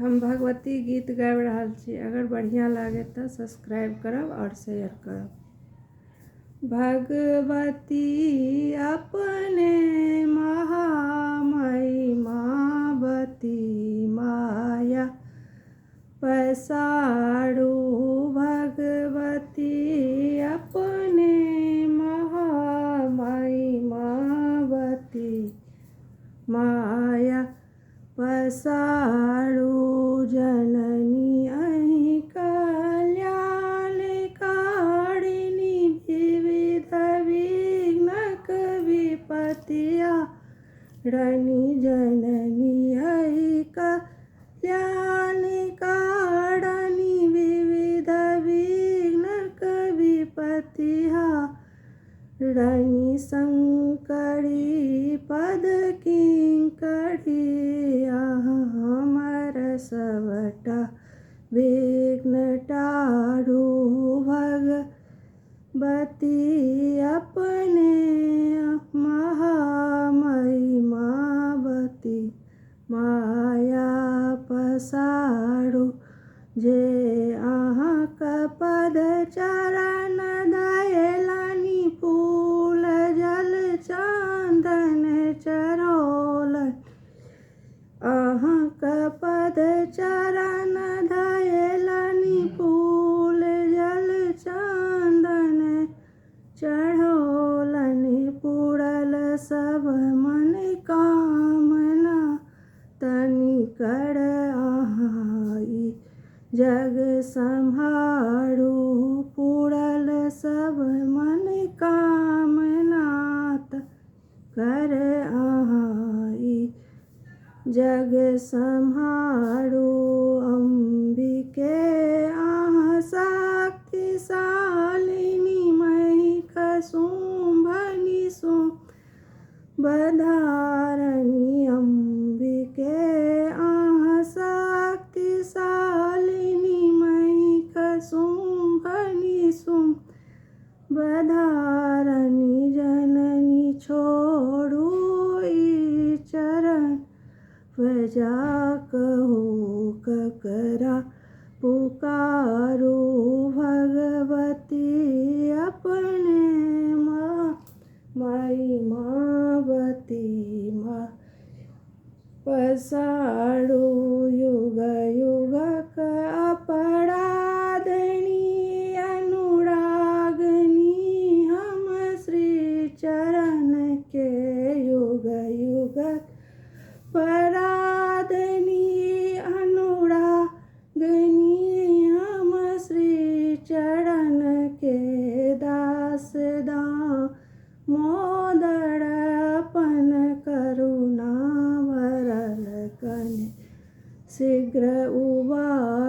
हम भगवती गीत गाबि रहल छी। अगर बढ़िआँ लागै तऽ सब्सक्राइब करब आओर शेयर करब। भगवती अपने महामहिमावती माया पसारू। भगवती अपने महामहिमावती माया पसारू। जननी अहीं कल्याणकारिणी विविध विघ्नक विपतिया रणि। जननी अहीं कल्याणकारिणी विविध विघ्नक विपतिया रणि। शंकरी पद किंकरी अहाँ हमर सबटा विघ्न टारू। भगवती अपने महामहिमावती माया पसारू। जे अहाँक पद चरण धयलनि फूल जल चन्दन चढ़ौलनि। अहाँक पद चरण धयलनि फूल जल चन्दन चढ़ौलनि। पूरल सब मन कामना तनि कर अहाँ ई जग सम्हारू। पूरल सब मन कामना कर अहाँ ई जग सम्हारू। अम्बिके अहाँ शक्तिशालिनी महिष शुम्भ निशुम्भ बधारणी। अम्बिके अहाँ शक्तिशालिनी महिष शुम्भ निशुम्भ बधारणी। जननी छोड़ू ई चरण जा कहू ककरा पुकारू। भगवती अपने महिमावती मा पसारू। युग युगक अपराधनी अनुरागनी हम श्री चरण के। युग युगक पराधनी अनुरागनी हम श्री चरण के। दास दामोदर अपन करुणा भरल कने शीघ्र उबारू।